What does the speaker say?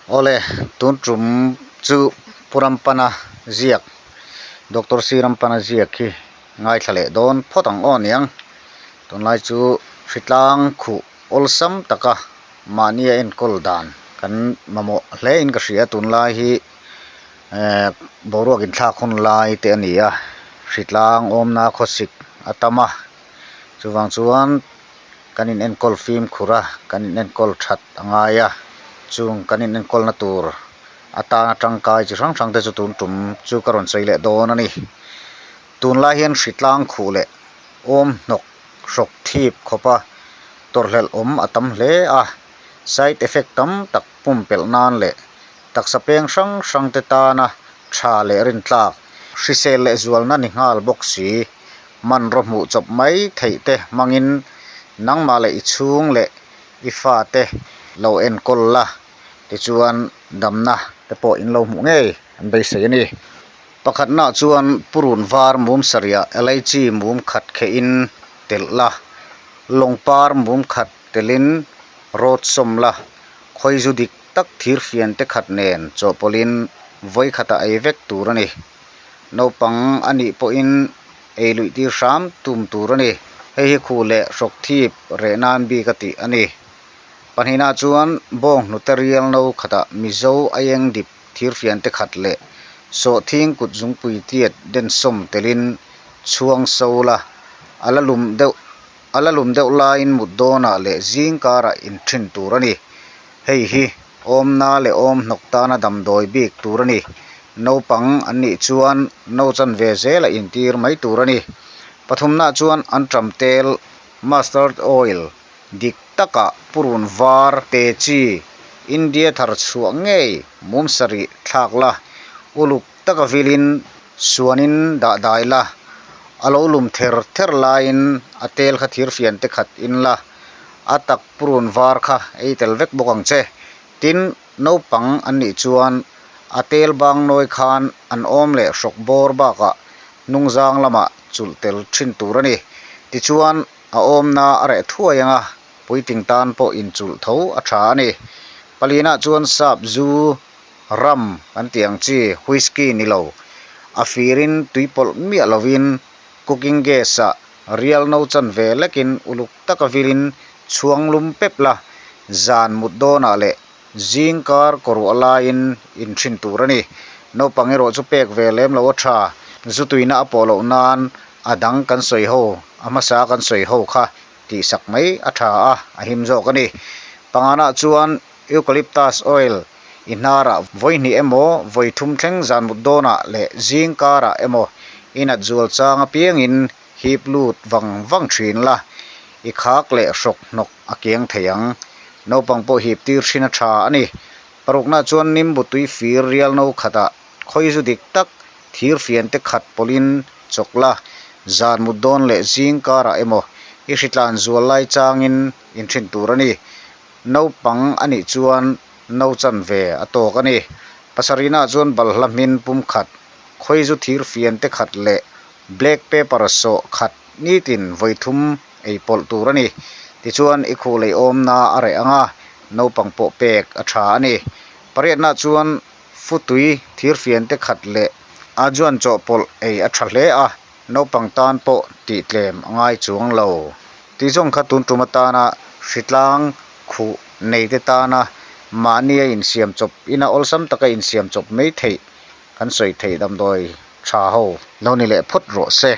Awle, tun tum chu Pu Rampana ziak, Doctor C Rampana ziak hi ngaithla leh dawn phawt ang aw niang. Tunlai chu hritlang khuh awlsam taka mahnia enkawl dan kan mamawh hle in ka hria. Tunlai hi eh boruak inthlak hun lai te a ni a, hritlang awmna khawsik a tam a, chuvang chuan kan in enkawl fimkhur a, kan in enkawl that a ngai a, chung kan in enkawlna tur atana tangkai chi hrang hrang te chu tun tum chu ka rawn sawi leh dawn a ni. Tunlai hian hritlang khuh leh awm hnawk hrawk thip khawpa tawrhhlelh awm a tam hle a, side effect tam tak pumpelh nan leh taksa peng hrang hrang te tana tha leh rintlak hrisel leh zualna ni nghal bawk si. Hmanraw hmuh chawp mai theih te hmangin nangmah leh i chhung leh i fate lo enkawl la tichuan damna te pawh in lo hmuh ngei an beisei a ni. Pakhatnaah chuan purun var mum sarihah elaichi mum khat khehin telh la, lawngpar mum khat telhin rawt sawm la, khawizu dik tak thirfian te khat nen chawhpawlhin vawikhatah ei vek tur a ni. Naupang a nih pawhin ei luih tir hram tum tur a ni. Hei hi khuh leh hrawk thip reh nan bik a tih a ni. Pahnihnaah chuan bawng hnute rial no khatah Mizo aieng dip thirfian te khat leh sawhthing kut zungpui tiat densawm telin chhuang so la, a la lum deuh a la lum deuh laiin mut dawnah leh zing karah inthin tur a ni. Hei hi awmna leh awm hnawk tana damdawi bik tur a ni. Naupang an nih chuan no chanve zela intir mai tur a ni. Pathumnaah chuan an ṭam tel, mustard oil, dik takah purun var te chi India thar chhuah ngei mum sarih thlak la, uluk taka vilin suanin dah dai la, a lo lum ther ther laiin a tel kha thirfian te khat in la, a tak purun var kha ei tel vek bawk ang che. Tin, naupang an nih chuan a tel bang nawi khan an awm leh hrawk bawr bakah hnungzang lamah chulh tel thin tur a ni. Tichuan, A awmna a reh thuai ang a, puitling tan pawh inchulh tho a tha a ni. Palinah chuan sap zu, rum kan tih ang chi, whisky ni lo, a firin tui pawlh miah lovin cooking gas-ah rial no chan ve lekin uluk taka vilin chhuang lum pep la, zan mut dawnah leh zing kar kawruah laiin inthin tur a ni. Naupang erawh chu pek ve lem lo a tha, zu tuina a pawh loh nan a dang kan sawi ho, a hmasa kan sawi ho kha tihsak mai a tha a, a him zawk a ni. Panganah chuan Eucalyptus oil i hnarah vawi hnih emaw vawi thum thleng zan mut dawnah leh zing karah emaw i nat zual chang apiangin hip lut vang vang thin la, i khak leh hrawk hnawk a kiang thei ang. Naupang pawh hip tir thin a tha a ni. Parukna chuan nimbu tui fir rial no khatah khawizu dik tak thir fian te khat pawlhin chawk la, zan mut dawn leh zing karah emaw i hritlan zual lai changin inthin tur a ni. Naupang a nih chuan no chan ve a tawk a ni. Pasarihna chuan balhla hmin pum khat, khawizu thir fian te khat leh black pepper sawh khat nitin vawi thum ei pawlh tur a ni. Tichuan i khuh lei awmna a reh ang a, naupang pawh pek a tha a ni. Pariatna chuan futui thirfian te khat leh a juan chawhpawlh ei a tha hle a, naupang tan pawh tih tlem a ngai chuang lo. Tih zawng kha tun tum atana hritlang khuh nei te tana mahni a insiam chawp ina awlsam taka insiam chawp mai theih kan sawi theih damdawi tha ho lo ni leh phawt rawh se.